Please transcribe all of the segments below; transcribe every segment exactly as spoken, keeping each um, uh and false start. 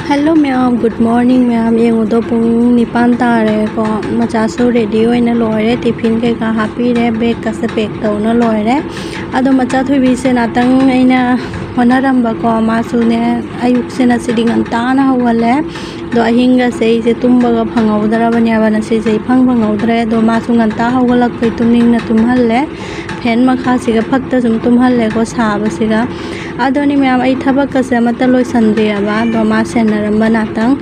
Hello ꯃꯌꯥꯝ, good morning ꯃꯌꯥꯝ꯫ ꯌꯦꯡꯉꯨꯗꯣ, ꯄꯨꯡ ꯅꯤꯄꯥꯟ ꯇꯥꯔꯦꯀꯣ꯫ ꯃꯆꯥꯁꯨ ready ꯑꯣꯏꯅ ꯂꯣꯏꯔꯦ, tiffin ꯀꯩꯀꯥ ꯍꯥꯞꯄꯤꯔꯦ, bagꯀꯁꯦ pack ꯇꯧꯅ ꯂꯣꯏꯔꯦ꯫ ꯑꯗꯣ ꯃꯆꯥ ꯊꯣꯏꯕꯤꯁꯦ ꯉꯥꯛꯇꯪ ꯑꯩꯅ ꯍꯣꯠꯅꯔꯝꯕꯀꯣ, ꯃꯥꯁꯨꯅꯦ ꯑꯌꯨꯛꯁꯦ ꯉꯁꯤꯗꯤ ꯉꯟꯇꯥꯅ ꯍꯧꯒꯠꯂꯦ꯫ ꯑꯗꯣ ꯑꯍꯤꯡꯒꯁꯦ ꯑꯩꯁꯦ ꯇꯨꯝꯕꯒ ꯐꯪꯍꯧꯗ꯭ꯔꯕꯅꯦꯕ, ꯉꯁꯤꯁꯦ ꯏꯐꯪ ꯐꯪꯍꯧꯗ꯭ꯔꯦ꯫ ꯑꯗꯣ ꯃꯥꯁꯨ ꯉꯟꯇꯥ ꯍꯧꯒꯠꯂꯛꯄꯩ ꯇꯨꯝꯅꯤꯡꯅ ꯇꯨꯝꯍꯜꯂꯦ, fan ꯃꯈꯥꯁꯤꯒ ꯐꯛꯇ ꯁꯨꯝ ꯇꯨꯝꯍꯜꯂꯦꯀꯣ ꯁꯥꯕꯁꯤꯒ꯫ ꯑꯗꯨꯅꯤ ꯃꯌꯥꯝ, ꯑꯩ ꯊꯕꯛꯀꯁꯦ ꯑꯃꯠꯇ ꯂꯣꯏꯁꯟꯗ꯭ꯔꯤꯑꯕ, ꯑꯗꯣ ꯃꯥ ꯁꯦꯟꯅꯔꯝꯕ ꯉꯥꯛꯇꯪ꯫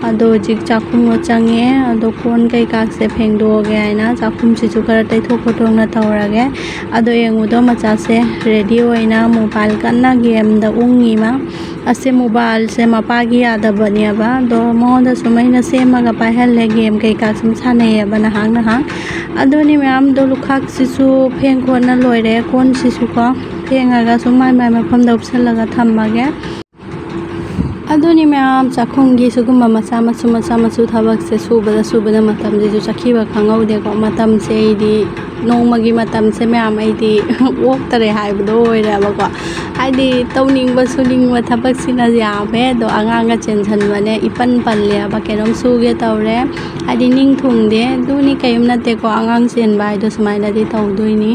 ꯑꯗꯣ ꯍꯧꯖꯤꯛ ꯆꯥꯛꯈꯨꯝꯗꯣ ꯆꯪꯉꯦ, ꯑꯗꯣ ꯀꯣꯟ ꯀꯩꯀꯥꯁꯦ ꯐꯦꯡꯗꯣꯛꯑꯒꯦ ꯍꯥꯏꯅ ꯆꯥꯛꯈꯨꯝꯁꯤꯁꯨ ꯈꯔ ꯇꯩꯊꯣꯛ ꯈꯣꯠꯇꯣꯛꯅ ꯇꯧꯔꯒꯦ꯫ ꯑꯗꯣ ꯌꯦꯡꯉꯨꯗꯣ, ꯃꯆꯥꯁꯦ ready ꯑꯣꯏꯅ mobile ꯀꯟꯅ gameꯗ ꯎꯪꯉꯤ ꯃꯥ꯫ ꯑꯁꯦ mobileꯁꯦ ꯃꯄꯥꯒꯤ ꯌꯥꯗꯕꯅꯦꯕ, ꯑꯗꯣ ꯃꯉꯣꯟꯗ ꯁꯨꯝ ꯑꯩꯅ ꯁꯦꯝꯃꯒ ꯄꯥꯏꯍꯜꯂꯦ, game ꯀꯩꯀꯥ ꯁꯨꯝ ꯁꯥꯟꯅꯩꯌꯦꯕ ꯅꯍꯥꯛ ꯅꯍꯥꯛ꯫ ꯑꯗꯨꯅꯤ ꯃꯌꯥꯝꯗꯣ, ꯂꯨꯈꯥꯛꯁꯤꯁꯨ ꯐꯦꯡ ꯈꯣꯠꯅ ꯂꯣꯏꯔꯦ, ꯀꯣꯟꯁꯤꯁꯨꯀꯣ ꯐꯦꯡꯉꯒ ꯁꯨꯝ ꯃꯥꯏ ꯃꯥꯏ ꯃꯐꯝꯗ ꯎꯞꯁꯜꯂꯒ ꯊꯝꯃꯒꯦ꯫ ꯑꯗꯨꯅꯤ ꯃꯌꯥꯝ, ꯆꯥꯛꯈꯨꯝꯒꯤ ꯁꯤꯒꯨꯝꯕ ꯃꯆꯥ ꯃꯁꯨ, ꯃꯆꯥ ꯃꯁꯨ ꯊꯕꯛꯁꯦ ꯁꯨꯕꯗ ꯁꯨꯕꯗ ꯃꯇꯝꯁꯤꯁꯨ ꯆꯠꯈꯤꯕ ꯈꯪꯍꯧꯗꯦꯀꯣ꯫ ꯃꯇꯝꯁꯦ ꯑꯩꯗꯤ, ꯅꯣꯡꯃꯒꯤ ꯃꯇꯝꯁꯦ ꯃꯌꯥꯝ, ꯑꯩꯗꯤ ꯑꯣꯛꯇꯔꯦ ꯍꯥꯏꯕꯗꯣ ꯑꯣꯏꯔꯦꯕꯀꯣ꯫ ꯍꯥꯏꯗꯤ ꯇꯧꯅꯤꯡꯕ ꯁꯨꯅꯤꯡꯕ ꯊꯕꯛꯁꯤꯅ ꯌꯥꯝꯃꯦ, ꯑꯗꯣ ꯑꯉꯥꯡꯒ ꯆꯦꯟꯁꯤꯟꯕꯅꯦ ꯏꯄꯟ ꯄꯜꯂꯦꯕ꯫ ꯀꯩꯅꯣꯝ ꯁꯨꯒꯦ ꯇꯧꯔꯦ, ꯍꯥꯏꯗꯤ ꯅꯤꯡ ꯊꯨꯡꯗꯦ꯫ ꯑꯗꯨꯅꯤ, ꯀꯩꯝ ꯅꯠꯇꯦꯀꯣ, ꯑꯉꯥꯡ ꯆꯦꯟꯕ ꯍꯥꯏꯗꯣ ꯁꯨꯃꯥꯏꯅꯗꯤ ꯇꯧꯗꯣꯏꯅꯤ꯫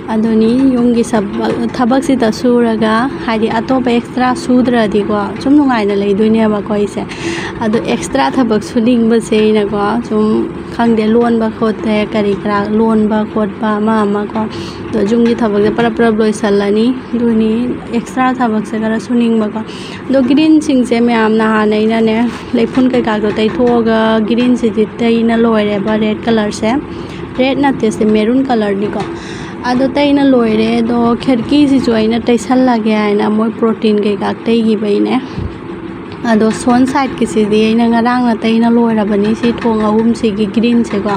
ꯑꯗꯨꯅꯤ, ꯌꯨꯝꯒꯤ ꯁꯕ-, ꯊꯕꯛꯁꯤꯗ ꯁꯨꯔꯒ, ꯍꯥꯏꯗꯤ ꯑꯇꯣꯞꯄ extra ꯁꯨꯗ꯭ꯔꯗꯤꯀꯣ, ꯁꯨꯝ ꯅꯨꯡꯉꯥꯏꯅ ꯂꯩꯗꯣꯏꯅꯦꯕꯀꯣ ꯑꯩꯁꯦ꯫ ꯑꯗꯣ extra ꯊꯕꯛ ꯁꯨꯅꯤꯡꯕꯁꯦ ꯑꯩꯅꯀꯣ, ꯁꯨꯝ ꯈꯪꯗꯦ, ꯂꯣꯟꯕ ꯈꯣꯠꯇꯦ, ꯀꯔꯤ ꯀꯔꯥ ꯂꯣꯟꯕ ꯈꯣꯠꯄ ꯑꯃ ꯑꯃꯀꯣ꯫ ꯑꯗꯣ ꯌꯨꯝꯒꯤ ꯊꯕꯛꯁꯦ ꯄꯔꯞ ꯄꯔꯞ ꯂꯣꯏꯁꯜꯂꯅꯤ꯫ ꯑꯗꯨꯅꯤ, extra ꯊꯕꯛꯁꯦ ꯈꯔ ꯁꯨꯅꯤꯡꯕꯀꯣ꯫ ꯑꯗꯣ greenꯁꯤꯡꯁꯦ ꯃꯌꯥꯝ, ꯅꯍꯥꯟ ꯑꯩꯅꯅꯦ ꯂꯩꯐꯨꯟ ꯀꯩꯀꯥꯗꯣ ꯇꯩꯊꯣꯛꯑꯒ greenꯁꯤꯗꯤ ꯇꯩꯅ ꯂꯣꯏꯔꯦꯕ, red colourꯁꯦ꯫ Red ꯅꯠꯇꯦ, ꯁꯦ maroon colourꯅꯤꯀꯣ꯫ ꯑꯗꯣ ꯇꯩꯅ ꯂꯣꯏꯔꯦ꯫ ꯑꯗꯣ ꯈꯦꯔꯀꯤꯁꯤꯁꯨ ꯑꯩꯅ ꯇꯩꯁꯜꯂꯒꯦ ꯍꯥꯏꯅ ꯃꯣꯏ protein ꯀꯩꯀꯥ ꯇꯩꯈꯤꯕꯩꯅꯦ꯫ ꯑꯗꯣ ꯁꯣꯟ sideꯀꯤꯁꯤꯗꯤ ꯑꯩꯅ ꯉꯔꯥꯡꯅ ꯇꯩꯅ ꯂꯣꯏꯔꯕꯅꯤ, ꯁꯤ ꯊꯣꯡ ꯑꯍꯨꯝꯁꯤꯒꯤ greenꯁꯦꯀꯣ꯫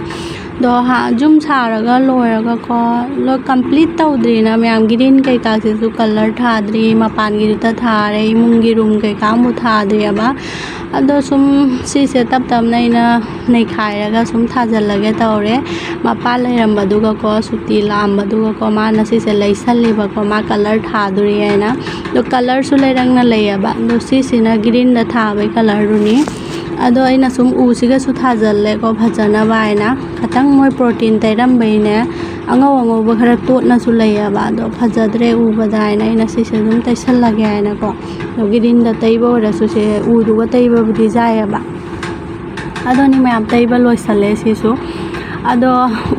ꯑꯗꯣ ꯍꯥ-, ꯌꯨꯝ ꯁꯥꯔꯒ ꯂꯣꯏꯔꯒꯀꯣ, ꯂꯣꯏ complete ꯇꯧꯗ꯭ꯔꯤꯅ ꯃꯌꯥꯝ, green ꯀꯩꯀꯥꯁꯤꯁꯨ colour ꯊꯥꯗ꯭ꯔꯤ, ꯃꯄꯥꯟꯒꯤꯗꯨꯇ ꯊꯥꯔꯦ, ꯏꯃꯨꯡꯒꯤ room ꯀꯩꯀꯥ ꯑꯃꯨꯛ ꯊꯥꯗ꯭ꯔꯤꯑꯕ꯫ ꯑꯗꯣ ꯁꯨꯝ ꯁꯤꯁꯦ ꯇꯞ ꯇꯞꯅ ꯑꯩꯅ ꯅꯩꯈꯥꯏꯔꯒ ꯁꯨꯝ ꯊꯥꯖꯤꯜꯂꯒꯦ ꯇꯧꯔꯦ꯫ ꯃꯄꯥ ꯂꯩꯔꯝꯕꯗꯨꯒꯀꯣ, ꯁꯨꯇꯤ ꯂꯥꯛꯑꯝꯕꯗꯨꯒꯀꯣ, ꯃꯥꯅ ꯁꯤꯁꯦ ꯂꯩꯁꯜꯂꯤꯕꯀꯣ, ꯃꯥ ꯀꯂꯔ ꯊꯥꯗꯣꯔꯤ ꯍꯥꯏꯅ꯫ ꯑꯗꯣ ꯀꯂꯔꯁꯨ ꯂꯩꯔꯪꯅ ꯂꯩꯌꯦꯕ꯫ ꯑꯗꯣ ꯁꯤꯁꯤꯅ ꯒ꯭ꯔꯤꯟꯗ ꯊꯥꯕꯒꯤ ꯀꯂꯔꯗꯨꯅꯤ꯫ ꯑꯗꯣ ꯑꯩꯅ ꯁꯨꯝ ꯎꯁꯤꯒꯁꯨ ꯊꯥꯖꯤꯜꯂꯦꯀꯣ, ꯐꯖꯅꯕ ꯍꯥꯏꯅ꯫ ꯈꯇꯪ ꯃꯣꯏ ꯄ꯭ꯔꯣꯇꯤꯟ ꯇꯩꯔꯝꯕꯩꯅꯦ, ꯑꯉꯧ ꯑꯉꯧꯕ ꯈꯔ ꯇꯣꯠꯅꯁꯨ ꯂꯩꯌꯦꯕ꯫ ꯑꯗꯣ ꯐꯖꯗ꯭ꯔꯦ ꯎꯕꯗ ꯍꯥꯏꯅ ꯑꯩꯅ ꯁꯤꯁꯦ ꯑꯗꯨꯝ ꯇꯩꯁꯜꯂꯒꯦ ꯍꯥꯏꯅꯀꯣ꯫ ꯑꯗꯣ ꯒ꯭ꯔꯤꯟꯗ ꯇꯩꯕ ꯑꯣꯏꯔꯁꯨ ꯁꯦ ꯎꯗꯨꯒ ꯇꯩꯕꯕꯨꯗꯤ ꯌꯥꯏꯌꯦꯕ꯫ ꯑꯗꯨꯅꯤ ꯃꯌꯥꯝ, ꯇꯩꯕ ꯂꯣꯏꯁꯜꯂꯦ ꯁꯤꯁꯨ꯫ ꯑꯗꯣ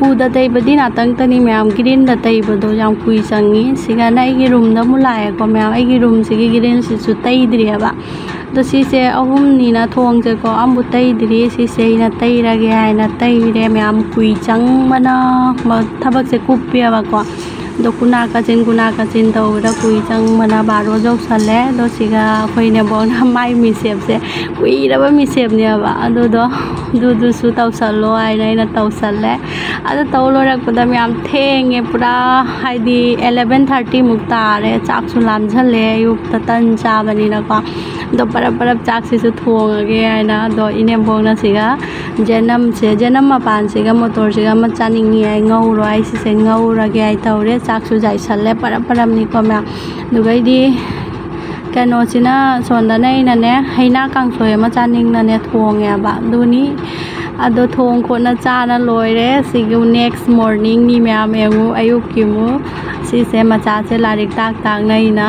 ꯎꯗ ꯇꯩꯕꯗꯤ ꯉꯥꯛꯇꯪꯇꯅꯤ ꯃꯌꯥꯝ, ꯒ꯭ꯔꯤꯟꯗ ꯇꯩꯕꯗꯣ ꯌꯥꯝ ꯀꯨꯏ ꯆꯪꯉꯤ꯫ ꯁꯤꯒꯅ ꯑꯩꯒꯤ ꯔꯨꯝꯗ ꯑꯃꯨꯛ ꯂꯥꯛꯑꯦꯀꯣ ꯃꯌꯥꯝ, ꯑꯩꯒꯤ ꯔꯨꯝꯁꯤꯒꯤ ꯒ꯭ꯔꯤꯟꯁꯤꯁꯨ ꯇꯩꯗ꯭ꯔꯤꯑꯕ꯫ ꯑꯗꯣ ꯁꯤꯁꯦ ꯑꯍꯨꯝꯅꯤꯅ ꯊꯣꯡꯁꯦꯀꯣ, ꯑꯃꯕꯨ ꯇꯩꯗ꯭ꯔꯤ꯫ ꯁꯤꯁꯦ ꯑꯩꯅ ꯇꯩꯔꯒꯦ ꯍꯥꯏꯅ ꯇꯩꯔꯦ ꯃꯌꯥꯝ, ꯀꯨꯏ ꯆꯪꯕꯅ ꯃ-, ꯊꯕꯛꯁꯦ ꯀꯨꯞꯄꯦꯕꯀꯣ꯫ ꯑꯗꯣ ꯀꯨꯅꯥ ꯀꯥꯆꯤꯟ ꯀꯨꯅꯥ ꯀꯥꯆꯤꯟ ꯇꯧꯕꯗ ꯀꯨꯏ ꯆꯪꯕꯅ ꯕꯥꯔꯣ ꯌꯧꯁꯜꯂꯦ꯫ ꯑꯗꯣ ꯁꯤꯒ ꯑꯩꯈꯣꯏ ꯅꯦꯝꯕꯣꯛꯅ ꯃꯥꯏ ꯃꯤꯁꯦꯞꯁꯦ ꯀꯨꯏꯔꯕ ꯃꯤꯁꯦꯞꯅꯦꯕ, ꯑꯗꯨꯗꯣ ꯑꯗꯨꯗꯨꯁꯨ ꯇꯧꯁꯜꯂꯣ ꯍꯥꯏꯅ ꯑꯩꯅ ꯇꯧꯁꯜꯂꯦ꯫ ꯑꯗꯨ ꯇꯧ ꯂꯣꯏꯔꯛꯄꯗ ꯃꯌꯥꯝ ꯊꯦꯡꯉꯦ ꯄꯨꯔꯥ, ꯍꯥꯏꯗꯤ ꯑꯦꯂꯚꯦꯟ ꯊꯥꯔꯇꯤꯃꯨꯛ ꯇꯥꯔꯦ꯫ ꯆꯥꯛꯁꯨ ꯂꯥꯝꯁꯜꯂꯦ, ꯑꯌꯨꯛꯇ ꯇꯟ ꯆꯥꯕꯅꯤꯅꯀꯣ꯫ ꯑꯗꯣ ꯄꯔꯞ ꯄꯔꯞ ꯆꯥꯛꯁꯤꯁꯨ ꯊꯣꯡꯉꯒꯦ ꯍꯥꯏꯅ꯫ ꯑꯗꯣ ꯏꯅꯦꯝꯕꯣꯛꯅ ꯁꯤꯒ ꯖꯦꯅꯝꯁꯦ, ꯖꯦꯅꯝ ꯃꯄꯥꯟꯁꯤꯒ ꯃꯣꯇꯣꯔꯁꯤꯒ ꯑꯃ ꯆꯥꯅꯤꯡꯉꯤ ꯍꯥꯏ, ꯉꯧꯔꯣ ꯍꯥꯏ, ꯁꯤꯁꯦ ꯉꯧꯔꯒꯦ ꯍꯥꯏ ꯇꯧꯔꯦ꯫ ꯆꯥꯛꯁꯨ ꯆꯥꯏꯁꯜꯂꯦ ꯄꯔꯞ ꯄꯔꯞꯅꯤꯀꯣ ꯃꯌꯥꯝ꯫ ꯑꯗꯨꯒꯩꯗꯤ ꯀꯩꯅꯣꯁꯤꯅ, ꯁꯣꯝꯗꯅ ꯑꯩꯅꯅꯦ ꯍꯩꯅꯥ ꯀꯥꯡꯁꯣꯏ ꯑꯃ ꯆꯥꯅꯤꯡꯅꯅꯦ ꯊꯣꯡꯉꯦꯕ꯫ ꯑꯗꯨꯅꯤ꯫ ꯑꯗꯣ ꯊꯣꯡ ꯈꯣꯠꯅ ꯆꯥꯅ ꯂꯣꯏꯔꯦ꯫ ꯁꯤꯒꯤ ꯅꯦꯛꯁ ꯃꯣꯔꯅꯤꯡꯅꯤ ꯃꯌꯥꯝ ꯌꯦꯡꯉꯨ, ꯑꯌꯨꯛꯀꯤ ꯑꯃꯨꯛ꯫ ꯁꯤꯁꯦ ꯃꯆꯥꯁꯦ ꯂꯥꯏꯔꯤꯛ ꯇꯥꯛ ꯇꯥꯛꯅ ꯑꯩꯅ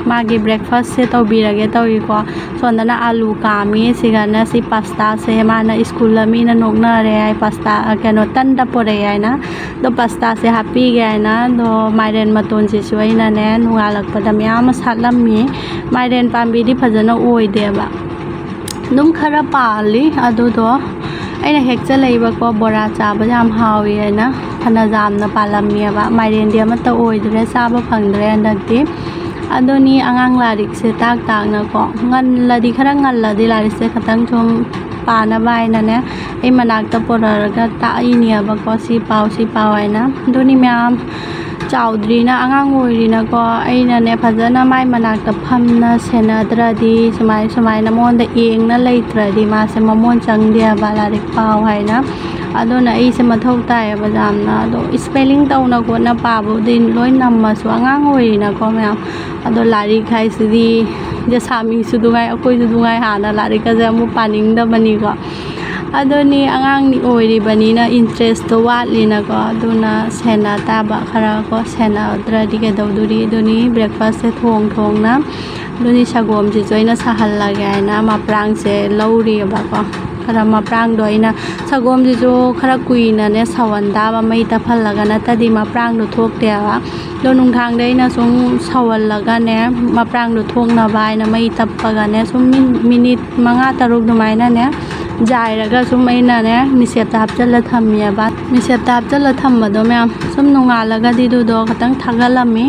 ꯃꯥꯒꯤ ꯕ꯭ꯔꯦꯛꯐꯥꯁꯁꯦ ꯇꯧꯕꯤꯔꯒꯦ ꯇꯧꯏꯀꯣ꯫ ꯁꯣꯝꯗꯅ ꯑꯥꯂꯨ ꯀꯥꯝꯃꯤ꯫ ꯁꯤꯒꯅ ꯁꯤ ꯄꯥꯁꯇꯥꯁꯦ, ꯃꯥꯅ ꯁ꯭ꯀꯨꯜꯗ ꯃꯤꯅ ꯅꯣꯛꯅꯔꯦ ꯍꯥꯏ, ꯄꯥꯁꯇꯥ, ꯀꯩꯅꯣ, ꯇꯟꯗ ꯄꯣꯔꯛꯑꯦ ꯍꯥꯏꯅ꯫ ꯑꯗꯣ ꯄꯥꯁꯇꯥꯁꯦ ꯍꯥꯞꯄꯤꯒꯦ ꯍꯥꯏꯅ꯫ ꯑꯗꯣ ꯃꯥꯏꯔꯦꯟ ꯃꯇꯣꯟꯁꯤꯁꯨ ꯑꯩꯅꯅꯦ ꯅꯣꯡꯉꯥꯜꯂꯛꯄꯗ ꯃꯌꯥꯝ ꯑꯃ ꯁꯥꯠꯂꯝꯃꯤ꯫ ꯃꯥꯏꯔꯦꯟ ꯄꯥꯝꯕꯤꯗꯤ ꯐꯖꯅ ꯑꯣꯏꯗꯦꯕ, ꯑꯗꯨꯝ ꯈꯔ ꯄꯥꯜꯂꯤ꯫ ꯑꯗꯨꯗꯣ ꯑꯩꯅ ꯍꯦꯛꯆꯜꯂꯛꯏꯕꯀꯣ, ꯕꯣꯔꯥ ꯆꯥꯕ ꯌꯥꯝ ꯍꯥꯎꯏ ꯍꯥꯏꯅ꯫ ꯐꯅ ꯌꯥꯝꯅ ꯄꯥꯜꯂꯝꯃꯦꯕ꯫ ꯃꯥꯏꯔꯦꯟꯗꯤ ꯑꯃꯠꯇ ꯑꯣꯏꯗ꯭ꯔꯦ, ꯆꯥꯕ ꯐꯪꯗ꯭ꯔꯦ ꯍꯟꯗꯛꯇꯤ꯫ ꯑꯗꯨꯅꯤ ꯑꯉꯥꯡ ꯂꯥꯏꯔꯤꯛꯁꯦ ꯇꯥꯛ ꯇꯥꯛꯅꯀꯣ, ꯉꯜꯂꯗꯤ, ꯈꯔ ꯉꯜꯂꯗꯤ ꯂꯥꯏꯔꯤꯛꯁꯦ ꯈꯤꯇꯪ ꯁꯨꯝ ꯄꯥꯅꯕ ꯍꯥꯏꯅꯅꯦ ꯑꯩ ꯃꯅꯥꯛꯇ ꯄꯨꯔꯛꯑꯒ ꯇꯥꯛꯏꯅꯦꯕꯀꯣ, "ꯁꯤ ꯄꯥꯎ, ꯁꯤ ꯄꯥꯎ" ꯍꯥꯏꯅ꯫ ꯑꯗꯨꯅꯤ ꯃꯌꯥꯝ, ꯆꯥꯎꯗ꯭ꯔꯤꯅ, ꯑꯉꯥꯡ ꯑꯣꯏꯔꯤꯅꯀꯣ, ꯑꯩꯅꯅꯦ ꯐꯖꯅ ꯃꯥꯏ ꯃꯅꯥꯛꯇ ꯐꯝꯅ ꯁꯦꯟꯅꯗ꯭ꯔꯗꯤ, ꯁꯨꯃꯥꯏ ꯁꯨꯃꯥꯏꯅ ꯃꯉꯣꯟꯗ ꯌꯦꯡꯅ ꯂꯩꯇ꯭ꯔꯗꯤ ꯃꯥꯁꯦ ꯃꯃꯣꯟ ꯆꯪꯗꯦꯕ, ꯂꯥꯏꯔꯤꯛ ꯄꯥꯎ ꯍꯥꯏꯅ꯫ ꯑꯗꯨꯅ ꯑꯩꯁꯦ ꯃꯊꯧ ꯇꯥꯏꯌꯦꯕ ꯌꯥꯝꯅ꯫ ꯑꯗꯣ ꯏꯁꯄꯦꯂꯤꯡ ꯇꯧꯅ ꯈꯣꯠꯅ ꯄꯥꯕꯕꯨꯗꯤ ꯂꯣꯏ ꯅꯝꯃꯁꯨ, ꯑꯉꯥꯡ ꯑꯣꯏꯔꯤꯅꯀꯣ ꯃꯌꯥꯝ꯫ ꯑꯗꯣ ꯂꯥꯏꯔꯤꯛ ꯍꯥꯏꯁꯤꯗꯤ ꯖꯁꯥꯃꯤꯁꯨ ꯅꯨꯡꯉꯥꯏ, ꯑꯩꯈꯣꯏꯁꯨ ꯅꯨꯡꯉꯥꯏ, ꯍꯥꯟꯅ ꯂꯥꯏꯔꯤꯛꯀꯁꯦ ꯑꯃꯨꯛ ꯄꯥꯅꯤꯡꯗꯕꯅꯤꯀꯣ꯫ ꯑꯗꯨꯅꯤ, ꯑꯉꯥꯡꯅꯤ ꯑꯣꯏꯔꯤꯕꯅꯤꯅ interestꯇꯣ ꯋꯥꯠꯂꯤꯅꯀꯣ, ꯑꯗꯨꯅ ꯁꯦꯟꯅ ꯇꯥꯕ ꯈꯔ ꯀꯣ, ꯁꯦꯟꯅꯗ꯭ꯔꯗꯤ ꯀꯩꯗꯧꯗꯣꯔꯤ? ꯑꯗꯨꯅꯤ, breakfastꯁꯦ ꯊꯣꯡ ꯊꯣꯡꯅ꯫ ꯑꯗꯨꯅꯤ, ꯁꯒꯣꯝꯁꯤꯁꯨ ꯑꯩꯅ ꯁꯥꯍꯜꯂꯒꯦ ꯍꯥꯏꯅ ꯃꯄ꯭ꯔꯥꯡꯁꯦ ꯂꯧꯔꯤꯑꯕꯀꯣ꯫ ꯈꯔ ꯃꯄ꯭ꯔꯥꯡꯗꯣ ꯑꯩꯅ, ꯁꯒꯣꯝꯁꯤꯁꯨ ꯈꯔ ꯀꯨꯏꯅꯅꯦ ꯁꯧꯍꯟ ꯇꯥꯕ, ꯃꯩ ꯇꯞꯍꯜꯂꯒ, ꯅꯠꯇ꯭ꯔꯗꯤ ꯃꯄ꯭ꯔꯥꯡꯗꯣ ꯊꯣꯛꯇꯦꯕ꯫ ꯑꯗꯣ ꯅꯨꯡꯗꯥꯡꯗ ꯑꯩꯅ ꯁꯨꯝ ꯁꯧꯍꯜꯂꯒꯅꯦ, ꯃꯄ꯭ꯔꯥꯡꯗꯣ ꯊꯣꯛꯅꯕ ꯍꯥꯏꯅ ꯃꯩ ꯇꯞꯄꯒꯅꯦ, ꯁꯨꯝ ꯃꯤꯟ-, minute ꯃꯉꯥ ꯇꯔꯨꯛ ꯑꯗꯨꯃꯥꯏꯅꯅꯦ ꯖꯥꯏꯔꯒ ꯁꯨꯝ ꯑꯩꯅꯅꯦ ꯃꯤꯁꯦꯞꯇ ꯍꯥꯞꯆꯜꯂ ꯊꯝꯃꯦꯕ꯫ ꯃꯤꯁꯦꯞꯇ ꯍꯥꯞꯆꯜꯂ ꯊꯝꯕꯗꯣ ꯃꯌꯥꯝ ꯁꯨꯝ ꯅꯣꯡꯉꯥꯜꯂꯒꯗꯤ ꯑꯗꯨꯗꯣ ꯈꯤꯇꯪ ꯊꯥꯒꯠꯂꯝꯃꯤ꯫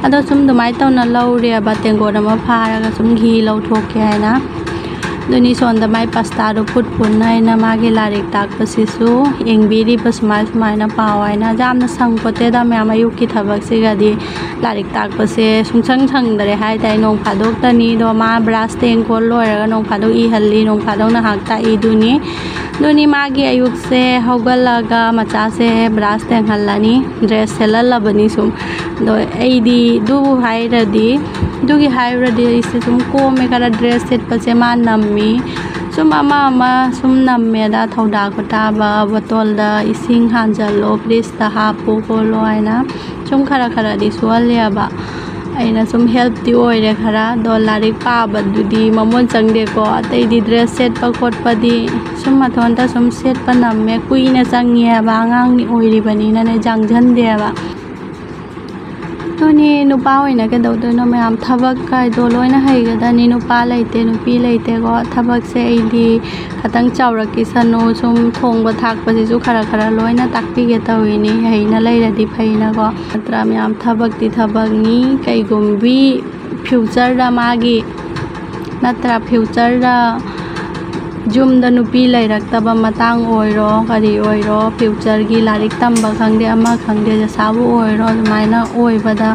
ꯑꯗꯣ ꯁꯨꯝ ꯑꯗꯨꯃꯥꯏꯅ ꯇꯧꯅ ꯂꯧꯔꯦꯕ, ꯇꯦꯡꯀꯣꯠ ꯑꯃ ꯐꯥꯔꯒ ꯁꯨꯝ ꯘꯤ ꯂꯧꯊꯣꯛꯀꯦ ꯍꯥꯏꯅ꯫ ꯑꯗꯨꯅꯤ, ꯁꯣꯝꯗ ꯃꯥꯏ ꯄꯥꯁꯇꯥꯗꯣ ꯐꯨꯠ ꯐꯨꯠꯅ ꯑꯩꯅ ꯃꯥꯒꯤ ꯂꯥꯏꯔꯤꯛ ꯇꯥꯛꯄꯁꯤꯁꯨ ꯌꯦꯡꯕꯤꯔꯤꯕ, ꯁꯨꯃꯥꯏ ꯁꯨꯃꯥꯏꯅ ꯄꯥꯎ ꯍꯥꯏꯅ꯫ ꯌꯥꯝꯅ ꯁꯪꯄꯣꯠꯇꯦꯗ ꯃꯌꯥꯝ, ꯑꯌꯨꯛꯀꯤ ꯊꯕꯛꯁꯤꯒꯗꯤ꯫ ꯂꯥꯏꯔꯤꯛ ꯇꯥꯛꯄꯁꯦ ꯁꯨꯡꯁꯪ ꯁꯪꯗꯔꯦ ꯍꯥꯏ ꯇꯥꯏ꯫ ꯅꯣꯡ ꯐꯥꯗꯣꯛꯇꯅꯤ꯫ ꯑꯗꯣ ꯃꯥ ꯕ꯭ꯔꯥꯁ ꯇꯦꯡ ꯈꯣꯠ ꯂꯣꯏꯔꯒ ꯅꯣꯡ ꯐꯥꯗꯣꯛ ꯏꯍꯜꯂꯤ, ꯅꯣꯡ ꯐꯥꯗꯣꯛ ꯉꯥꯏꯍꯥꯛ ꯇꯥꯛꯏꯗꯨꯅꯤ꯫ ꯑꯗꯨꯅꯤ, ꯃꯥꯒꯤ ꯑꯌꯨꯛꯁꯦ ꯍꯧꯒꯠꯂꯒ ꯃꯆꯥꯁꯦ ꯕ꯭ꯔꯥꯁ ꯇꯦꯡꯍꯜꯂꯅꯤ, ꯗ꯭ꯔꯦꯁ ꯁꯦꯠꯍꯜꯂꯕꯅꯤ ꯁꯨꯝ꯫ ꯑꯗꯣ ꯑꯩꯗꯤ ꯑꯗꯨꯕꯨ ꯍꯥꯏꯔꯗꯤ, ꯑꯗꯨꯒꯤ ꯍꯥꯏꯔꯨꯔꯗꯤ ꯑꯩꯁꯦ ꯁꯨꯝ ꯀꯣꯝꯃꯦ ꯈꯔ, ꯗ꯭ꯔꯦꯁ ꯁꯦꯠꯄꯁꯦ ꯃꯥ ꯅꯝꯃꯤ꯫ ꯁꯨꯝ ꯑꯃ ꯑꯃ ꯁꯨꯝ ꯅꯝꯃꯦꯗ, ꯊꯧꯗꯥ ꯈꯣꯠꯇꯥꯕ, ꯕꯣꯇꯜꯗ ꯏꯁꯤꯡ ꯍꯥꯟꯖꯜꯂꯣ, ꯐ꯭ꯔꯤꯖꯇ ꯍꯥꯞꯄꯣ ꯈꯣꯠꯂꯣ ꯍꯥꯏꯅ꯫ ꯁꯨꯝ ꯈꯔ ꯈꯔꯗꯤ ꯁꯨꯍꯜꯂꯦꯕ꯫ ꯑꯩꯅ ꯁꯨꯝ helpꯇꯤ ꯑꯣꯏꯔꯦ ꯈꯔ꯫ ꯑꯗꯣ ꯂꯥꯏꯔꯤꯛ ꯄꯥꯕꯗꯨꯗꯤ ꯃꯃꯣꯟ ꯆꯪꯗꯦꯀꯣ꯫ ꯑꯇꯩꯗꯤ ꯗ꯭ꯔꯦꯁ ꯁꯦꯠꯄ ꯈꯣꯠꯄꯗꯤ ꯁꯨꯝ ꯃꯊꯣꯟꯇ ꯁꯨꯝ ꯁꯦꯠꯄ ꯅꯝꯃꯦ꯫ ꯀꯨꯏꯅ ꯆꯪꯉꯦꯕ, ꯑꯉꯥꯡꯅꯤ ꯑꯣꯏꯔꯤꯕꯅꯤꯅꯅꯦ, ꯌꯥꯡꯖꯟꯗꯦꯕ꯫ ꯑꯗꯨꯅꯤ, ꯅꯨꯄꯥ ꯑꯣꯏꯅ ꯀꯩꯗꯧꯗꯣꯏꯅꯣ ꯃꯌꯥꯝ? ꯊꯕꯛ ꯀꯥꯏꯗꯣ ꯂꯣꯏꯅ ꯍꯩꯒꯗꯅꯤ꯫ ꯅꯨꯄꯥ ꯂꯩꯇꯦ, ꯅꯨꯄꯤ ꯂꯩꯇꯦꯀꯣ꯫ ꯊꯕꯛꯁꯦ ꯑꯩꯗꯤ ꯈꯇꯪ ꯆꯥꯎꯔꯛꯈꯤꯁꯅꯨ, ꯁꯨꯝ ꯊꯣꯡꯕ ꯊꯥꯛꯄꯁꯤꯁꯨ ꯈꯔ ꯈꯔ ꯂꯣꯏꯅ ꯇꯥꯛꯄꯤꯒꯦ ꯇꯧꯔꯤꯅꯤ, ꯍꯩꯅ ꯂꯩꯔꯗꯤ ꯐꯩꯅꯀꯣ꯫ ꯅꯠꯇ꯭ꯔꯥ ꯃꯌꯥꯝ? ꯊꯕꯛꯇꯤ ꯊꯕꯛꯅꯤ, ꯀꯩꯒꯨꯝꯕꯤ futureꯗ ꯃꯥꯒꯤ, ꯅꯠꯇ꯭ꯔꯥ, futureꯗ ꯌꯨꯝꯗ ꯅꯨꯄꯤ ꯂꯩꯔꯛꯇꯕ ꯃꯇꯥꯡ ꯑꯣꯏꯔꯣ, ꯀꯔꯤ ꯑꯣꯏꯔꯣ, ꯐ꯭ꯌꯨꯆꯔꯒꯤ ꯂꯥꯏꯔꯤꯛ ꯇꯝꯕ ꯈꯪꯗꯦ, ꯑꯃ ꯈꯪꯗꯦ, ꯗꯁꯥꯕꯨ ꯑꯣꯏꯔꯣ, ꯑꯗꯨꯃꯥꯏꯅ ꯑꯣꯏꯕꯗ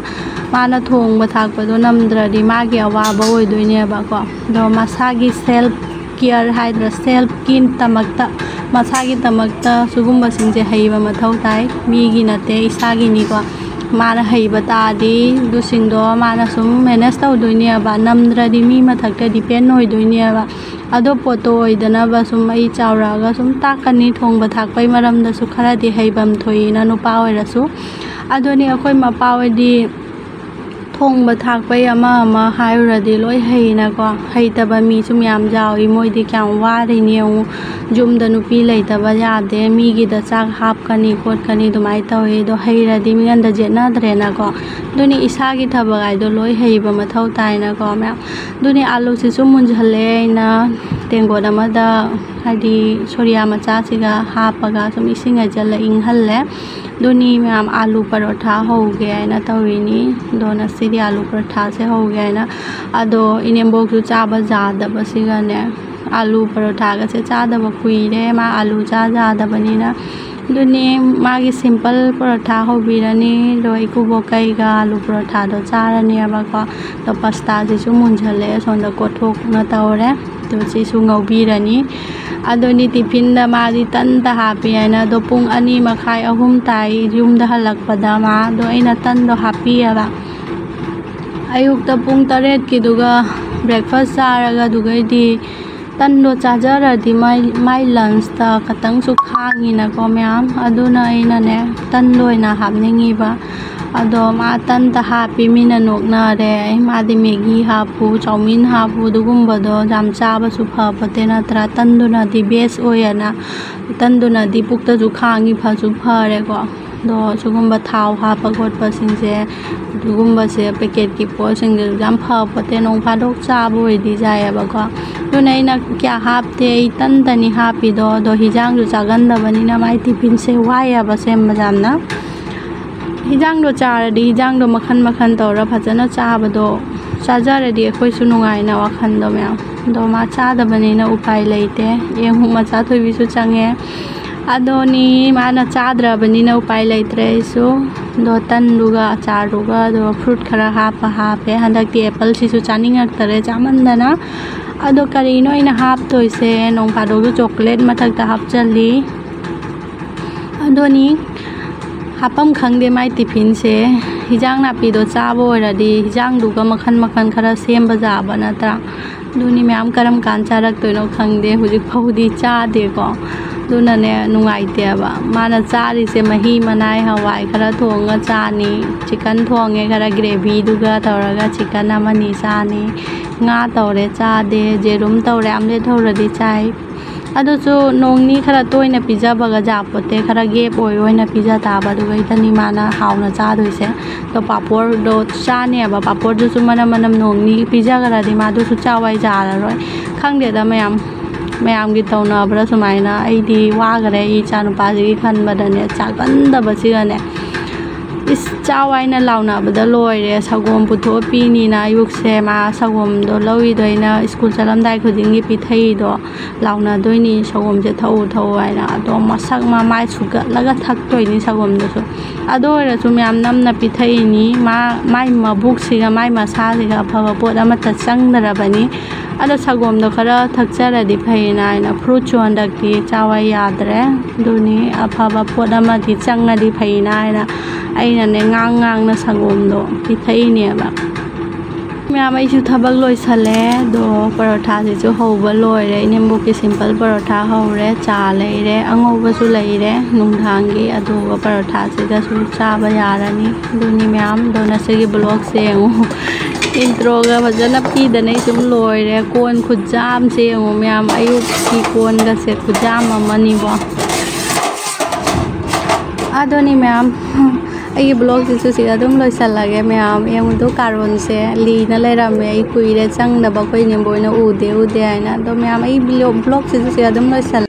ꯃꯥꯅ ꯊꯣꯡꯕ ꯊꯥꯛꯄꯗꯣ ꯅꯝꯗ꯭ꯔꯗꯤ ꯃꯥꯒꯤ ꯑꯋꯥꯕ ꯑꯣꯏꯗꯣꯏꯅꯦꯕꯀꯣ꯫ ꯑꯗꯣ ꯃꯁꯥꯒꯤ ꯁꯦꯜꯐ ꯀꯤꯌꯔ ꯍꯥꯏꯗ꯭ꯔꯥ, ꯁꯦꯜꯐꯀꯤꯗꯃꯛꯇ, ꯃꯁꯥꯒꯤꯗꯃꯛꯇ ꯁꯤꯒꯨꯝꯕꯁꯤꯡꯁꯦ ꯍꯩꯕ ꯃꯊꯧ ꯇꯥꯏ꯫ ꯃꯤꯒꯤ ꯅꯠꯇꯦ, ꯏꯁꯥꯒꯤꯅꯤꯀꯣ꯫ ꯃꯥꯅ ꯍꯩꯕ ꯇꯥꯔꯗꯤ ꯑꯗꯨꯁꯤꯡꯗꯣ ꯃꯥꯅ ꯁꯨꯝ ꯃꯦꯅꯦꯖ ꯇꯧꯗꯣꯏꯅꯦꯕ, ꯅꯝꯗ꯭ꯔꯗꯤ ꯃꯤ ꯃꯊꯛꯇ ꯗꯤꯄꯦꯟ ꯑꯣꯏꯗꯣꯏꯅꯦꯕ꯫ ꯑꯗꯣ ꯄꯣꯠꯇꯣ ꯑꯣꯏꯗꯅꯕ ꯁꯨꯝ ꯑꯩ ꯆꯥꯎꯔꯛꯑꯒ ꯁꯨꯝ ꯇꯥꯛꯀꯅꯤ, ꯊꯣꯡꯕ ꯊꯥꯛꯄꯒꯤ ꯃꯔꯝꯗꯁꯨ ꯈꯔꯗꯤ ꯍꯩꯐꯝ ꯊꯣꯛꯏꯅ ꯅꯨꯄꯥ ꯑꯣꯏꯔꯁꯨ꯫ ꯑꯗꯨꯅꯤ ꯑꯩꯈꯣꯏ ꯃꯄꯥ ꯍꯣꯏꯗꯤ ꯊꯣꯡꯕ ꯊꯥꯛꯄꯩ ꯑꯃ ꯑꯃ ꯍꯥꯏꯔꯨꯔꯗꯤ ꯂꯣꯏ ꯍꯩꯅꯀꯣ꯫ ꯍꯩꯇꯕ ꯃꯤꯁꯨ ꯃꯌꯥꯝ ꯌꯥꯎꯏ꯫ ꯃꯣꯏꯗꯤ ꯀꯌꯥꯝ ꯋꯥꯔꯤꯅꯤ ꯌꯦꯡꯉꯨ꯫ ꯌꯨꯝꯗ ꯅꯨꯄꯤ ꯂꯩꯇꯕ ꯌꯥꯗꯦ, ꯃꯤꯒꯤꯗ ꯆꯥꯛ ꯍꯥꯞꯀꯅꯤ ꯈꯣꯠꯀꯅꯤ ꯑꯗꯨꯃꯥꯏꯅ ꯇꯧꯏ꯫ ꯑꯗꯣ ꯍꯩꯔꯗꯤ ꯃꯤꯉꯣꯟꯗ ꯌꯦꯠꯅꯗ꯭ꯔꯦꯅꯀꯣ꯫ ꯑꯗꯨꯅꯤ ꯏꯁꯥꯒꯤ ꯊꯕꯛ ꯍꯥꯏꯗꯣ ꯂꯣꯏ ꯍꯩꯕ ꯃꯊꯧ ꯇꯥꯏꯅꯀꯣ ꯃꯌꯥꯝ꯫ ꯑꯗꯨꯅꯤ ꯑꯥꯂꯨꯁꯤꯁꯨ ꯃꯨꯟꯖꯜꯂꯛꯑꯦ꯫ ꯑꯩꯅ ꯇꯦꯡꯀꯣꯠ ꯑꯃꯗ ꯍꯥꯏꯗꯤ ꯁꯣꯔꯤꯌꯥ ꯃꯆꯥꯁꯤꯒ ꯍꯥꯞꯄꯒ ꯁꯨꯝ ꯏꯁꯤꯡ ꯍꯩꯖꯤꯜꯂ ꯏꯪꯍꯜꯂꯦ꯫ ꯑꯗꯨꯅꯤ ꯃꯌꯥꯝ, ꯑꯥꯂꯨ ꯄꯔꯣꯊꯥ ꯍꯧꯒꯦ ꯍꯥꯏꯅ ꯇꯧꯔꯤꯅꯤ꯫ ꯑꯗꯣ ꯉꯁꯤꯗꯤ ꯑꯥꯂꯨ ꯄꯔꯣꯊꯥꯁꯦ ꯍꯧꯒꯦ ꯍꯥꯏꯅ꯫ ꯑꯗꯣ ꯏꯅꯦꯝꯕꯣꯛꯁꯨ ꯆꯥꯕ ꯌꯥꯗꯕꯁꯤꯒꯅꯦ, ꯑꯥꯂꯨ ꯄꯔꯣꯊꯥꯒꯁꯦ ꯆꯥꯗꯕ ꯀꯨꯏꯔꯦ꯫ ꯃꯥ ꯑꯥꯂꯨ ꯆꯥ ꯌꯥꯗꯕꯅꯤꯅ꯫ ꯑꯗꯨꯅꯤ ꯃꯥꯒꯤ ꯁꯤꯝꯄꯜ ꯄꯔꯣꯊꯥ ꯍꯧꯕꯤꯔꯅꯤ꯫ ꯑꯗꯣ ꯏꯀꯨꯕꯣꯛ ꯀꯩꯒ ꯑꯥꯂꯨ ꯄꯔꯣꯊꯥꯗꯣ ꯆꯥꯔꯅꯦꯕꯀꯣ꯫ ꯑꯗꯣ ꯄꯥꯁꯇꯥꯁꯤꯁꯨ ꯃꯨꯟꯖꯜꯂꯛꯑꯦ, ꯁꯣꯝꯗ ꯀꯣꯠꯊꯣꯛꯅ ꯇꯧꯔꯦ꯫ ꯑꯗꯨ ꯁꯤꯁꯨ ꯉꯧꯕꯤꯔꯅꯤ꯫ ꯑꯗꯨꯅꯤ ꯇꯤꯐꯤꯟꯗ ꯃꯥꯗꯤ ꯇꯟꯗ ꯍꯥꯞꯄꯤ ꯍꯥꯏꯅ꯫ ꯑꯗꯣ ꯄꯨꯡ ꯑꯅꯤ ꯃꯈꯥꯏ, ꯑꯍꯨꯝ ꯇꯥꯏ ꯌꯨꯝꯗ ꯍꯜꯂꯛꯄꯗ ꯃꯥ꯫ ꯑꯗꯣ ꯑꯩꯅ ꯇꯟꯗꯣ ꯍꯥꯞꯄꯤꯑꯕ꯫ ꯑꯌꯨꯛꯇ ꯄꯨꯡ ꯇꯔꯦꯠꯀꯤꯗꯨꯒ ꯕ꯭ꯔꯦꯛꯐꯥꯁ ꯆꯥꯔꯒ ꯑꯗꯨꯒꯩꯗꯤ ꯇꯟꯗꯣ ꯆꯥꯖꯔꯗꯤ ꯃꯥꯏ, ꯃꯥꯏ ꯂꯟꯁꯇ ꯈꯇꯪꯁꯨ ꯈꯥꯡꯉꯤꯅꯀꯣ ꯃꯌꯥꯝ꯫ ꯑꯗꯨꯅ ꯑꯩꯅꯅꯦ ꯇꯟꯗꯣ ꯑꯣꯏꯅ ꯍꯥꯞꯅꯤꯡꯉꯤꯕ꯫ ꯑꯗꯣ ꯃꯥ ꯇꯟꯗ ꯍꯥꯞꯄꯤ, ꯃꯤꯅ ꯅꯣꯛꯅꯔꯦ꯫ "ꯑꯩ, ꯃꯥꯗꯤ ꯃꯦꯒꯤ ꯍꯥꯞꯄꯨ, ꯆꯧꯃꯤꯟ ꯍꯥꯞꯄꯨ, ꯑꯗꯨꯒꯨꯝꯕꯗꯣ ꯌꯥꯝ ꯆꯥꯕꯁꯨ ꯐꯄꯣꯠꯇꯦ ꯅꯠꯇ꯭ꯔꯥ? ꯇꯟꯗꯨꯅꯗꯤ ꯕꯦꯁ ꯑꯣꯏꯌꯦꯅ, ꯇꯟꯗꯨꯅꯗꯤ ꯄꯨꯛꯇꯁꯨ ꯈꯥꯡꯉꯤ, ꯐꯁꯨ ꯐꯔꯦꯀꯣ"꯫ ꯑꯗꯣ ꯁꯤꯒꯨꯝꯕ ꯊꯥꯎ ꯍꯥꯞꯄ ꯈꯣꯠꯄꯁꯤꯡꯁꯦ, ꯑꯗꯨꯒꯨꯝꯕꯁꯦ, ꯄꯦꯀꯦꯠꯀꯤ ꯄꯣꯠꯁꯤꯡꯁꯦ ꯌꯥꯝ ꯐꯄꯣꯠꯇꯦ꯫ ꯅꯣꯡ ꯐꯥꯗꯣꯛ ꯆꯥꯕ ꯑꯣꯏꯗꯤ ꯌꯥꯏꯌꯦꯕꯀꯣ꯫ ꯑꯗꯨꯅ ꯑꯩꯅ ꯀꯌꯥ ꯍꯥꯞꯇꯦ, ꯑꯩ ꯇꯟꯗꯅꯤ ꯍꯥꯞꯄꯤꯗꯣ꯫ ꯑꯗꯣ ꯍꯤꯟꯖꯥꯡꯁꯨ ꯆꯥꯒꯟꯗꯕꯅꯤꯅ ꯃꯥꯏ ꯇꯤꯐꯤꯟꯁꯦ ꯋꯥꯏꯌꯦꯕ ꯁꯦꯝꯕ ꯌꯥꯝꯅ꯫ ꯍꯤꯟꯖꯥꯡꯗꯣ ꯆꯥꯔꯗꯤ, ꯍꯤꯟꯖꯥꯡꯗꯣ ꯃꯈꯟ ꯃꯈꯟ ꯇꯧꯔ ꯐꯖꯅ ꯆꯥꯕꯗꯣ, ꯆꯥꯖꯔꯗꯤ ꯑꯩꯈꯣꯏꯁꯨ ꯅꯨꯡꯉꯥꯏꯅ ꯋꯥꯈꯜꯗꯣ ꯃꯌꯥꯝ꯫ ꯑꯗꯣ ꯃꯥ ꯆꯥꯗꯕꯅꯤꯅ ꯎꯄꯥꯏ ꯂꯩꯇꯦ꯫ ꯌꯦꯡꯉꯨ, ꯃꯆꯥ ꯊꯣꯏꯕꯤꯁꯨ ꯆꯪꯉꯦ꯫ ꯑꯗꯣꯅꯤ, ꯃꯥꯅ ꯆꯥꯗ꯭ꯔꯕꯅꯤꯅ ꯎꯄꯥꯏ ꯂꯩꯇ꯭ꯔꯦ ꯑꯩꯁꯨ꯫ ꯑꯗꯣ ꯇꯟꯗꯨꯒ ꯑꯆꯥꯔꯗꯨꯒ ꯑꯗꯨꯒ ꯐ꯭ꯔꯨꯠ ꯈꯔ ꯍꯥꯞꯄ ꯍꯥꯞꯄꯦ꯫ ꯍꯟꯗꯛꯇꯤ ꯑꯦꯄꯜꯁꯤꯁꯨ ꯆꯥꯅꯤꯡꯉꯛꯇꯔꯦ ꯆꯥꯃꯟꯗꯅ꯫ ꯑꯗꯣ ꯀꯔꯤꯅꯣ ꯑꯩꯅ ꯍꯥꯞꯇꯣꯏꯁꯦ? ꯅꯣꯡ ꯐꯥꯗꯣꯛꯁꯨ ꯆꯣꯀ꯭ꯂꯦꯠ ꯃꯊꯛꯇ ꯍꯥꯞꯆꯜꯂꯤ꯫ ꯑꯗꯨꯅꯤ, ꯍꯥꯄꯝ ꯈꯪꯗꯦ ꯃꯥꯏ ꯇꯤꯐꯤꯟꯁꯦ꯫ ꯍꯤꯟꯖꯥꯡ ꯅꯥꯄꯤꯗꯣ ꯆꯥꯕ ꯑꯣꯏꯔꯗꯤ ꯍꯤꯟꯖꯥꯡꯗꯨꯒ ꯃꯈꯟ ꯃꯈꯟ ꯈꯔ ꯁꯦꯝꯕ ꯌꯥꯕ ꯅꯠꯇ꯭ꯔꯥ? ꯑꯗꯨꯅꯤ ꯃꯌꯥꯝ, ꯀꯔꯝ ꯀꯥꯟ ꯆꯥꯔꯛꯇꯣꯏꯅꯣ ꯈꯪꯗꯦ꯫ ꯍꯧꯖꯤꯛ ꯐꯥꯎꯗꯤ ꯆꯥꯗꯦꯀꯣ꯫ ꯑꯗꯨꯅꯅꯦ ꯅꯨꯡꯉꯥꯏꯇꯦꯕ꯫ ꯃꯥꯅ ꯆꯥꯔꯤꯁꯦ ꯃꯍꯤ ꯃꯅꯥꯏ, ꯍꯋꯥꯏ ꯈꯔ ꯊꯣꯡꯉ ꯆꯥꯅꯤ, ꯆꯤꯀꯟ ꯊꯣꯡꯉꯦ ꯈꯔ ꯒ꯭ꯔꯦꯚꯤꯗꯨꯒ ꯇꯧꯔꯒ ꯆꯤꯀꯟ ꯑꯃꯅꯤ ꯆꯥꯅꯤ, ꯉꯥ ꯇꯧꯔꯦ ꯆꯥꯗꯦ, ꯌꯦꯔꯨꯝ ꯇꯧꯔꯦ ꯑꯥꯝꯂꯦꯠ ꯍꯧꯔꯗꯤ ꯆꯥꯏ꯫ ꯑꯗꯨꯁꯨ ꯅꯣꯡꯅꯤ ꯈꯔ ꯇꯣꯏꯅ ꯄꯤꯖꯕꯒ ꯌꯥꯄꯣꯠꯇꯦ, ꯈꯔ ꯒꯦꯞ ꯑꯣꯏ ꯑꯣꯏꯅ ꯄꯤꯖ ꯇꯥꯕ, ꯑꯗꯨꯒ ꯏꯇꯅꯤ ꯃꯥꯅ ꯍꯥꯎꯅ ꯆꯥꯗꯣꯏꯁꯦ꯫ ꯑꯗꯣ ꯄꯥꯄꯣꯔꯗꯣ ꯆꯥꯅꯦꯕ, ꯄꯥꯄꯣꯔꯗꯨꯁꯨ ꯃꯅꯝ ꯃꯅꯝ ꯅꯣꯡꯅꯤ ꯄꯤꯖꯈ꯭ꯔꯗꯤ ꯃꯥꯗꯨꯁꯨ ꯆꯥꯎ ꯍꯥꯏ ꯌꯥꯔꯔꯣꯏ꯫ ꯈꯪꯗꯦꯗ ꯃꯌꯥꯝ, ꯃꯌꯥꯝꯒꯤ ꯇꯧꯅꯕ꯭ꯔꯥ ꯁꯨꯃꯥꯏꯅ꯫ ꯑꯩꯗꯤ ꯋꯥꯈꯔꯦ ꯑꯩ ꯏꯆꯥꯅꯨꯄꯥꯁꯤꯒꯤ ꯈꯟꯕꯗꯅꯦ, ꯆꯥꯒꯟꯗꯕꯁꯤꯒꯅꯦ꯫ ꯏꯁ, ꯆꯥꯎ ꯍꯥꯏꯅ ꯂꯥꯎꯅꯕꯗ ꯂꯣꯏꯔꯦ꯫ ꯁꯪꯒꯣꯝ ꯄꯨꯊꯣꯛꯑ ꯄꯤꯅꯤꯅ ꯑꯌꯨꯛꯁꯦ ꯃꯥ ꯁꯪꯒꯣꯝꯗꯣ ꯂꯧꯔꯤꯗꯣ ꯑꯩꯅ ꯁ꯭ꯀꯨꯜ ꯆꯠꯂꯝꯗꯥꯏ ꯈꯨꯗꯤꯡꯒꯤ ꯄꯤꯊꯛꯏꯗꯣ, ꯂꯥꯎꯅꯗꯣꯏꯅꯤ ꯁꯪꯒꯣꯝꯁꯦ ꯊꯛꯎ ꯊꯛꯎ ꯍꯥꯏꯅ꯫ ꯑꯗꯣ ꯃꯁꯛ ꯃꯃꯥꯏ ꯁꯨꯒꯠꯂꯒ ꯊꯛꯇꯣꯏꯅꯤ ꯁꯪꯒꯣꯝꯗꯨꯁꯨ꯫ ꯑꯗꯨ ꯑꯣꯏꯔꯁꯨ ꯃꯌꯥꯝ ꯅꯝꯅ ꯄꯤꯊꯛꯏꯅꯤ꯫ ꯃꯥ, ꯃꯥꯏ ꯃꯕꯨꯛꯁꯤꯒ ꯃꯥꯏ ꯃꯁꯥꯁꯤꯒ ꯑꯐꯕ ꯄꯣꯠ ꯑꯃꯠꯇ ꯆꯪꯗ꯭ꯔꯕꯅꯤ꯫ ꯑꯗꯣ ꯁꯪꯒꯣꯝꯗꯣ ꯈꯔ ꯊꯛꯆꯔꯗꯤ ꯐꯩꯅ ꯍꯥꯏꯅ ꯐ꯭ꯔꯨꯠꯁꯨ ꯍꯟꯗꯛꯇꯤ ꯆꯥꯎ ꯍꯥꯏ ꯌꯥꯗ꯭ꯔꯦ꯫ ꯑꯗꯨꯅꯤ ꯑꯐꯕ ꯄꯣꯠ ꯑꯃꯗꯤ ꯆꯪꯉꯗꯤ ꯐꯩꯅ ꯍꯥꯏꯅ ꯑꯩꯅꯅꯦ ꯉꯥꯡ ꯉꯥꯡꯅ ꯁꯪꯒꯣꯝꯗꯣ ꯄꯤꯊꯛꯏꯅꯦꯕ꯫ ꯃꯌꯥꯝ, ꯑꯩꯁꯨ ꯊꯕꯛ ꯂꯣꯏꯁꯜꯂꯦ꯫ ꯑꯗꯣ ꯄꯔꯣꯊꯥꯁꯤꯁꯨ ꯍꯧꯕ ꯂꯣꯏꯔꯦ꯫ ꯏꯅꯦꯝꯕꯣꯛꯀꯤ ꯁꯤꯝꯄꯜ ꯄꯔꯣꯊꯥ ꯍꯧꯔꯦ, ꯆꯥ ꯂꯩꯔꯦ, ꯑꯉꯧꯕꯁꯨ ꯂꯩꯔꯦ ꯅꯨꯡꯗꯥꯡꯒꯤ꯫ ꯑꯗꯨꯒ ꯄꯔꯣꯊꯥꯁꯤꯒꯁꯨ ꯆꯥꯕ ꯌꯥꯔꯅꯤ꯫ ꯑꯗꯨꯅꯤ ꯃꯌꯥꯝ, ꯑꯗꯣ ꯉꯁꯤꯒꯤ ꯕ꯭ꯂꯣꯛꯁꯦ ꯌꯦꯡꯉꯨ꯫ ꯏꯟꯇ꯭ꯔꯣꯒ ꯐꯖꯅ ꯄꯤꯗꯅ ꯑꯩ ꯁꯨꯝ ꯂꯣꯏꯔꯦ꯫ ꯀꯣꯟ ꯈꯨꯠꯆꯥꯝꯁꯦ ꯌꯦꯡꯉꯨ ꯃꯌꯥꯝ, ꯑꯌꯨꯛꯀꯤ ꯀꯣꯟꯒꯁꯦ ꯈꯨꯠꯆꯥꯝ ꯑꯃꯅꯤꯕꯣ꯫ ꯑꯗꯨꯅꯤ ꯃꯌꯥꯝ, ꯑꯩꯒꯤ ꯕ꯭ꯂꯣꯛꯁꯤꯁꯨ ꯁꯤꯗ ꯑꯗꯨꯝ ꯂꯣꯏꯁꯜꯂꯒꯦ ꯃꯌꯥꯝ꯫ ꯌꯦꯡꯉꯨꯗꯣ, ꯀꯥꯔꯣꯟꯁꯦ ꯂꯤꯅ ꯂꯩꯔꯝꯃꯦ꯫ ꯑꯩ ꯀꯨꯏꯔꯦ ꯆꯪꯗꯕ, ꯑꯩꯈꯣꯏ ꯏꯅꯦꯝꯕꯣꯛꯅ ꯎꯗꯦ ꯎꯗꯦ ꯍꯥꯏꯅ꯫ ꯑꯗꯣ ꯃꯌꯥꯝ, ꯑꯩ ꯕ꯭ꯂꯣꯛ-, ꯕ꯭ꯂꯣꯛꯁꯤꯁꯨ ꯁꯤꯗ ꯑꯗꯨꯝ ꯂꯣꯏꯁꯜꯂꯦ꯫